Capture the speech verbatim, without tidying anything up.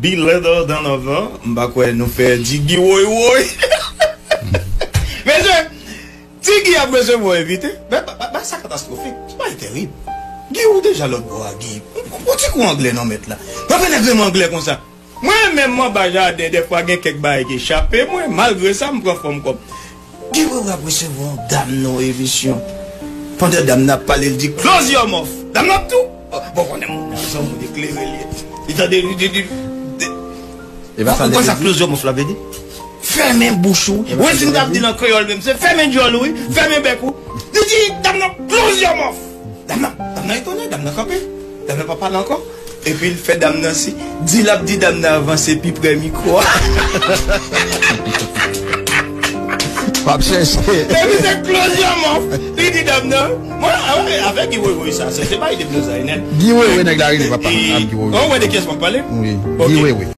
Be leather than a, m pa kwè nou fè Diggy woy woy. Mesye, Diggy ap resevwa envite. Ba, ba, ba, ba sa katastwofik. Se pa terib. Gi ou deja lòt bò a, Gi. Ou ti kou anglè non mèt la. Nan fè nèg renmen anglè konsa. Mwen menm m anba jaden, dèfwa gen kèk bagay ki chape mwen, malgre sa m pran fòm kòm. Guy Wewe ap resevwa yon dam nan yon emisyon. Pandan dam nan ap pale, l di, "Close your mouth." Dam nan ap tou. Bon, konnen moun nan se yon moun eklere li ye. Li tande, li di, di, di, E pa sa ou konn sa close your mouth la vle di? Fèmen bouch ou. Ou wè si m t ap di l an kreyòl menm, se fèmen djòl ou, wi, fèmen bèk ou. Li di, "Dam nan, close your mouth." Dam nan, dam nan etone, dam nan kanpe. Dam nan pa pale ankò. Epi l fè dam nan si. Di l ap di dam nan avanse pi pre mikwo a. W ap chèche. Epi se close your mouth. Li di dam nan. Mwen, a, wè, avèk Guy Wewe sa, se, se pa ide blozay nèt. Guy Wewe, nèg la rele papa. Ap Guy Wewe. Ou wè de kiyès m ap pale? Wi, Guy Wewe.